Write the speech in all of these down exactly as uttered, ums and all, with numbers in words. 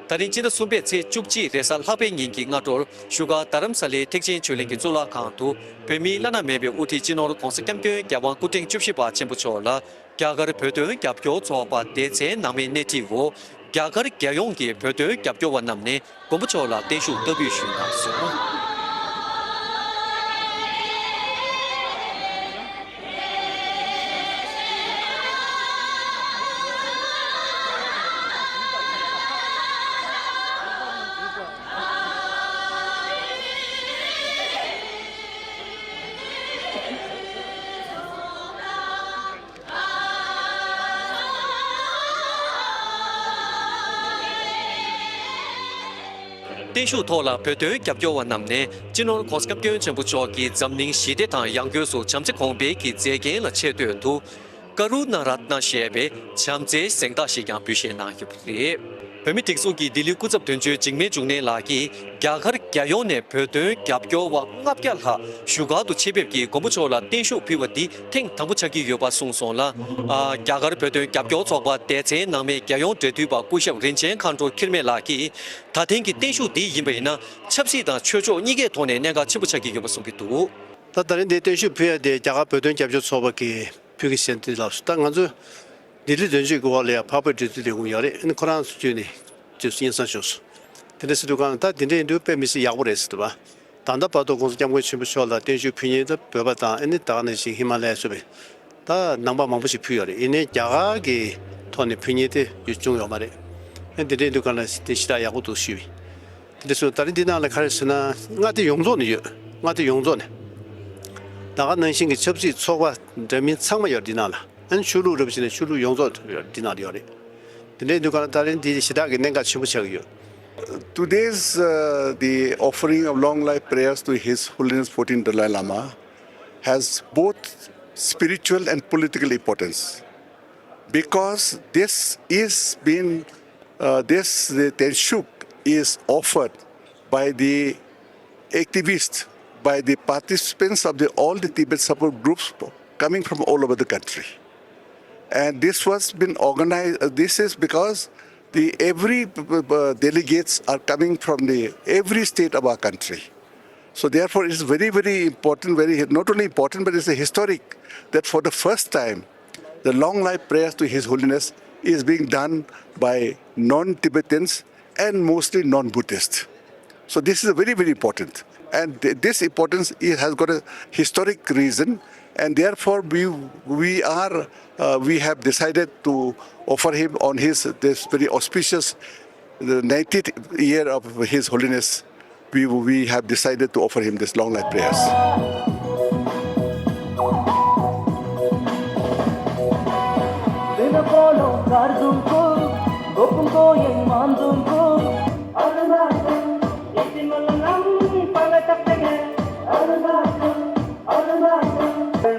ད་རིང་སྤྱི་ཟླ་གསུམ་པའི་ཚེས་བཅུ་གཅིག་རེས་གཟའ་ལྷག་པའི་ཉིན་གྱི་སྔ་དྲོར་བཞུགས་སྒར་རྡ་རམ་ས་ལའི་ཐེག་ཆེན་ཆོས་གླིང་གི་གཙུག་ལག་ཁང་དུ་བོད་མིའི་བླ་ན་མེད་པའི་དབུ་ཁྲིད་སྤྱི་ནོར་༧གོང་ས་༧སྐྱབས་མགོན་རྒྱལ་དབང་སྐུ་ཕྲེང་བཅུ་བཞི་པ་ཆེན་པོ་མཆོག་ལ་རྒྱ་གར་བོད་དོན་རྒྱབ་སྐྱོར་ཚོགས་པ་སྡེ་ཚན་ནང་མའི་སྣེ་ཁྲིད་འོག་རྒྱ་གར་རྒྱལ་ཡོངས་ཀྱི་བོད་དོན་རྒྱབ་སྐྱོར་བ་རྣམས་ནས་མགོན་པོ་མཆོག་ལ་བརྟན་བཞུགས་བསྟར་འབུལ་ཞུས་གནང་སོང་། བརྟན་བཞུགས་ཐོག་ལ་བོད་དོན་རྒྱབ་སྐྱོར་བ་རྣམས་ནས་སྤྱི་ནོར་༧གོང་ས་༧སྐྱབས་མགོན་ཆེན་པོ་མཆོག་གི་འཛམ་གླིང་ཞི་བདེ་དང་ཡང་སྒོས་སུ་བྱམས་བརྩེ་གོང་འཕེལ་གྱི་མཛེས་རྒྱན་ལ་ཆེ་བསྟོད་དུ། ཀ་རུ་ཎ་རཏྣ་ཞེས་པའི་བྱམས་བརྩེའི་གཟེངས་རྟགས་ཤིག་ཀྱང་འབུལ་བཞེས་གནང་ཡོད་པ་རེད། བོད་མིའི་སྒྲིག་འཛུགས་ཀྱི་ལྡི་ལི་སྐུ་ཚབ་དོན་གཅོད་འཇིགས་མེད་འབྱུང་གནས་ལགས་ཀྱིས་རྒྱ་གར་རྒྱལ་ཡོངས་ནས་བོད་དོན་རྒྱབ་སྐྱོར་བ་ལྔ་བརྒྱ་ལྷག་བཞུགས་སྒར་དུ་ཆེད་ཕེབས་ཀྱིས་མགོན་པོ་མཆོག་ལ་བརྟན་བཞུགས་ཕུལ་བ་འདི་ཐེངས་དང་པོ་ཆགས་ཀྱི་ཡོད་པ་གསུངས་སོང་ལ། ཨ། རྒྱ་གར་བོད་དོན་རྒྱབ་སྐྱོར་ཚོགས་པ་སྡེ་ཚན་ནང་མའི་རྒྱལ་ཡོངས་འབྲེལ་མཐུད་པ་སྐུ་ཞབས་རིན་ཆེན་མཁའ་འགྲོ་འཁྱིལ་མེད་ལགས་ཀྱིས་ད་ཐེངས་ཀྱི་བརྟན་བཞུགས་འདི་ཡིན་པ་ཡིན་ན་ཆབ་སྲིད་དང་ཆོས་ཕྱོགས་གཉིས་ཀའི་ཐོག་ནས་གནད་འགག་ཆེན་པོ་ཆགས་ཀྱི་ཡོད་པ་གསུང་གི་འདུག་ད་ད་རིང་འདིར་བརྟན་བཞུགས་ཕུལ་ཡ་དེ་རྒྱ་གར་བོད་དོན་རྒྱབ་སྐྱོར་ཚོགས་པ་གིས་ཕུལ་གྱི་ཟེར་དུས་ལགས་སོ། ད་ང་ཚོ་ལྡི་ལི་དོན་གཅོད་ཀྱི་འོག་ལ་ཡང་འཕགས་པའི་འབྲེལ་མཐུད་ལས་ཁུངས་ཡོད་རེད། ཨ་ནི་ཁོ་རང་ཚོ་བརྒྱུད་ནས་ཅིག་སྙན་སེང་ཞུས་སོང་། དེ་འདྲ་ཟེར་དུས་གང་ལ་ད་དེ་འདྲ་ཡིན་དུས་དཔེ་མི་སྲིད་ཡག་པོ་རེད་ཟེར་དུས་བ། ད་ལྟ་བར་དུ་༧གོང་ས་༧སྐྱབས་མགོན་ཆེན་པོ་མཆོག་ལ་བརྟན་བཞུགས་ཕུལ་མཁན་ད་བོད་པ་དང་ཨ་ནི་ད་ག་ནང་བཞིན་ཧི་མ་ལ་ཡ་སོགས་པའི་ད་ནང་པ་མང་པོ་ཞིག་ཕུལ་ཡོད་རེད། ཡིན་ནའི་རྒྱ་གར་གྱི་ཐོག་ནས་ཕུལ་མཁན་དེ་ཡོད་བྱུང་ཡོད་མ་རེད། ཨ་ནི་དེ་འདྲ་ཡིན་དུས་གང་ལ་དེ་ཞེ་དྲག་ཡག་པོ་འདུག་ཞུས་པས། དེ་འདྲ་སོང་ད་རིང་འདི་ནང་ལ་ག་རེ་ཟེར་ན་མངའ་སྡེ་ཡོངས་རྫོགས་ནས་ཡོད། མངའ་སྡེ་ཡོངས་རྫོགས་ནས། ད་ག་ནང་བཞིན་གྱི་ཆབ་སྲིད་ཚོགས་པ་འདྲ་མིན་ཚང་མ་ཡོད་འདི་ནང་ལ། ཨ་ནི་ཆོས་ལུགས་རབ་བྱས་ནས་ཆོས་ལུགས་ཡོངས་རྫོགས་ཡོད་འདི་ནང་ལ་ཡོད་རེད། དེ་འདྲའི་འདུག་ག་ན་ད་རིང་འདི་ཞེ་དྲག་གི་གནད་འགག་ཆེན་པོ་ཆགས་ཀྱི་ཡོད། Today's uh, the offering of long life prayers to His Holiness fourteenth Dalai Lama has both spiritual and political importance because this is been uh, this the Tenshuk is offered by the activists, by the participants of the all the Tibet support groups coming from all over the country. And this was been organized. Uh, this is because the every uh, delegates are coming from the every state of our country. So therefore, it is very very important, very not only important but it's a historic that for the first time the long life prayers to His Holiness is being done by non-Tibetans and mostly non-Buddhist. So this is a very very important, and th- this importance it has got a historic reason, and therefore we we are uh, we have decided to offer him on his this very auspicious the ninetieth year of His Holiness. We we have decided to offer him this long life prayers.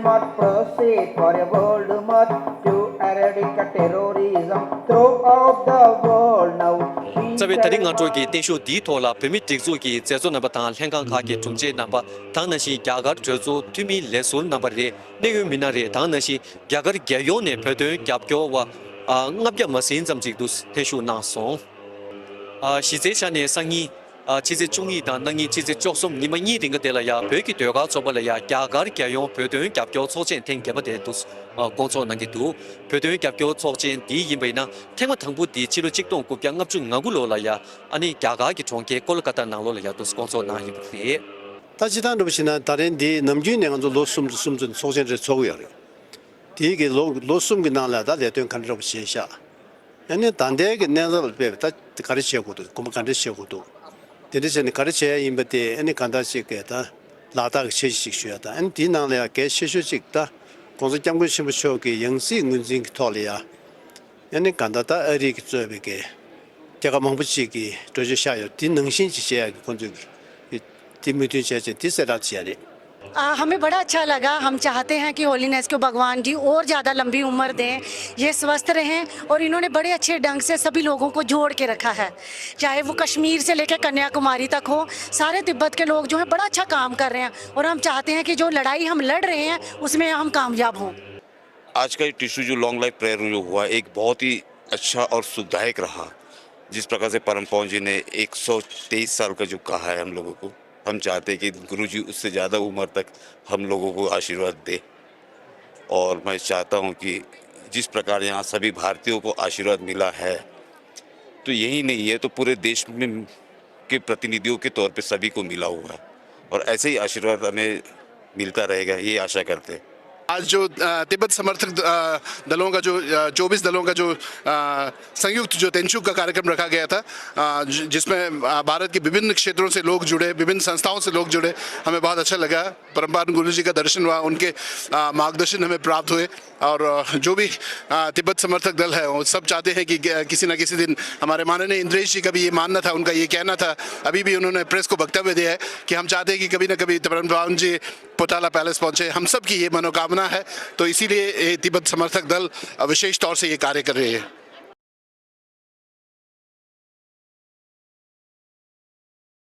Must proceed for a bold march to eradicate terrorism throughout the world now. རྩ་བའི་ད་རིང་སྔ་དྲོ་གི་བརྟན་བཞུགས་འདིའི་ཐོག་ལ་བོད་མིའི་སྒྲིག་འཛུགས་ཀྱི་མཛད་གཙོ་རྣམ་པ་དང་ལྷན་ཁང་ཁག་གི་དྲུང་ཆེ་རྣམ་པ་དང་ནང་བཞིན་རྒྱ་གར་གྲོས་ཚོགས་འཐུས་མིའི་ལས་ཟུར་རྣམ་པ་རེད། གནད་ཡོད་མི་སྣ་རེད། དང་ནང་བཞིན་རྒྱ་གར་རྒྱལ་ཡོངས་ནས་བོད་དོན་རྒྱབ་སྐྱོར་བ་ཨ་ལྔ་བརྒྱ་མ་ཟིན་ཙམ་ཅིག་ཏུ་ལྷན་ཞུགས་གནང་སོང་། ཨ་གཞི་རྩའི་ཆ་ནས་སང་ཉིན་ཨ་ཕྱི་ཚེས་བཅུ་གཉིས་དང་གནངས་ཉིན་ཕྱི་ཚེས་བཅུ་གསུམ་ཉི་མ་གཉིས་རིང་ག་དེ་ལ་ཡང་བོད་ཀྱི་ཟློས་གར་ཚོགས་པ་ལ་ཡང་རྒྱ་གར་རྒྱལ་ཡོངས་བོད་དོན་རྒྱབ་སྐྱོར་ཚོགས་ཆེན་ཐེངས་བརྒྱད་པ་དེ་དུ་ཨ་བསྐོང་ཚོགས་གནང་གི་འདུག་བོད་དོན་རྒྱབ་སྐྱོར་ཚོགས་ཆེན་འདི་ཡིན་པ་ཡིན་ན་ཐེངས་མ་དང་པོ་འདི་ཕྱི་ལོ་ཆིག་སྟོང་དགུ་བརྒྱ་ལྔ་བཅུ་ང་དགུ་ལོ་ལ་ཡང་ཨ་ནི་རྒྱ་གར་གྱི་གྲོང་ཁྱེར་ཀོལ་ཀ་ཏ་ནང་ལོགས་ལ་ཡང་དུ་བསྐོང་ཚོགས་གནང་ཡོད་པ་རེད། ད་སྤྱིར་བཏང་འདྲ་པོ་བྱས་ན་ད་རིང་འདི་ནམ་རྒྱུན་ནས་ང་ཚོ་ལོ་གསུམ་དུ་གསུམ་ཚོ་ནས་ཚོགས་ཆེན་རེ་ཚོགས་ཀྱི་ཡོད་རེད། དེའི་གི་ལོ་ལོ་གསུམ་གྱི་ནང་ལ་ད་ལས་དོན་ག་འདྲ་འདྲ་པོ་བྱས་ཤག་ཨ་ནི་ད་ལྟའི་གི་གནས་སྟངས་ལ་དཔག་པའི་ད་ག་རེ་བྱེད་དགོས་འདུག་དགོངས་པ་ག་འདྲ་བཞེས་དགོས་འདུག་དེ་འདྲ་བྱས་ནས་ག་རེ་བྱེད་ཡ་ཡིན་པ་དེ་ཨ་ནི་གང་ལྟར་ཅིག་གི་ད་ལག་རྟགས་ཀྱི་འཆར་གཞི་ཅིག་ཞུ་ཡ་དང་ཨ་ནི་དེའི་ནང་ལ་ཡ་གལ་ཆེ་ཤོས་ཅིག་ད་༧གོང་ས་༧སྐྱབས་མགོན་ཆེན་པོ་མཆོག་གི་ཡང་སྲིད་ངོས་འཛིན་གྱི་ཐོག་ལ་ཡ། ཨ་ནི་གང་ལྟར་ད་ཨ་རི་གིས་གཙོས་པའི་གི་རྒྱལ་ཁབ་མང་པོ་ཅིག་གིས་གྲོས་ཆོད་བཞག་ཡོད། དེ་ནང་བཞིན་ཅིག་བྱེད་ཡག་གི་ཁོང་ཚོས་གི་དེ་མོས་མཐུན་བྱས་བྱས་དེ་གསལ་བསྒྲགས་བྱས་རེད། आ, हमें बड़ा अच्छा लगा। हम चाहते हैं कि होलीनेस को भगवान जी और ज़्यादा लंबी उम्र दें, ये स्वस्थ रहें और इन्होंने बड़े अच्छे ढंग से सभी लोगों को जोड़ के रखा है, चाहे वो कश्मीर से लेकर कन्याकुमारी तक हो, सारे तिब्बत के लोग जो हैं बड़ा अच्छा काम कर रहे हैं और हम चाहते हैं कि जो लड़ाई हम लड़ रहे हैं उसमें हम कामयाब हों। आज का ये टिशू जो लॉन्ग लाइफ प्रेयर जो हुआ, एक बहुत ही अच्छा और सुखदायक रहा। जिस प्रकार से परम पावन जी ने एक सौ तेईस साल का जो कहा है हम लोगों को, हम चाहते हैं कि गुरु जी उससे ज़्यादा उम्र तक हम लोगों को आशीर्वाद दे। और मैं चाहता हूँ कि जिस प्रकार यहाँ सभी भारतीयों को आशीर्वाद मिला है, तो यही नहीं है, तो पूरे देश में के प्रतिनिधियों के तौर पे सभी को मिला हुआ है, और ऐसे ही आशीर्वाद हमें मिलता रहेगा, ये आशा करते हैं। आज जो अ, तिब्बत समर्थक द- अ, दलों का जो अ, चौबीस दलों का जो अ, संयुक्त जो तेंचुक का कार्यक्रम रखा गया था, अ, जि- जिसमें अ, भारत के विभिन्न क्षेत्रों से लोग जुड़े, विभिन्न संस्थाओं से लोग जुड़े, हमें बहुत अच्छा लगा। परमपावन गुरु जी का दर्शन हुआ, उनके अ, मार्गदर्शन हमें प्राप्त हुए। और अ, जो भी अ, तिब्बत समर्थक दल है, वो सब चाहते हैं कि ग- किसी ना किसी दिन, हमारे माननीय इंद्रेश जी का भी ये मानना था, उनका ये कहना था, अभी भी उन्होंने प्रेस को वक्तव्य दिया है कि हम चाहते हैं कि कभी ना कभी परमपावन जी पोटाला पैलेस पहुंचे। हम सब की ये मनोकामना है, तो इसीलिए ये तिब्बत समर्थक दल अ, विशेष तौर से ये कार्य कर रही है।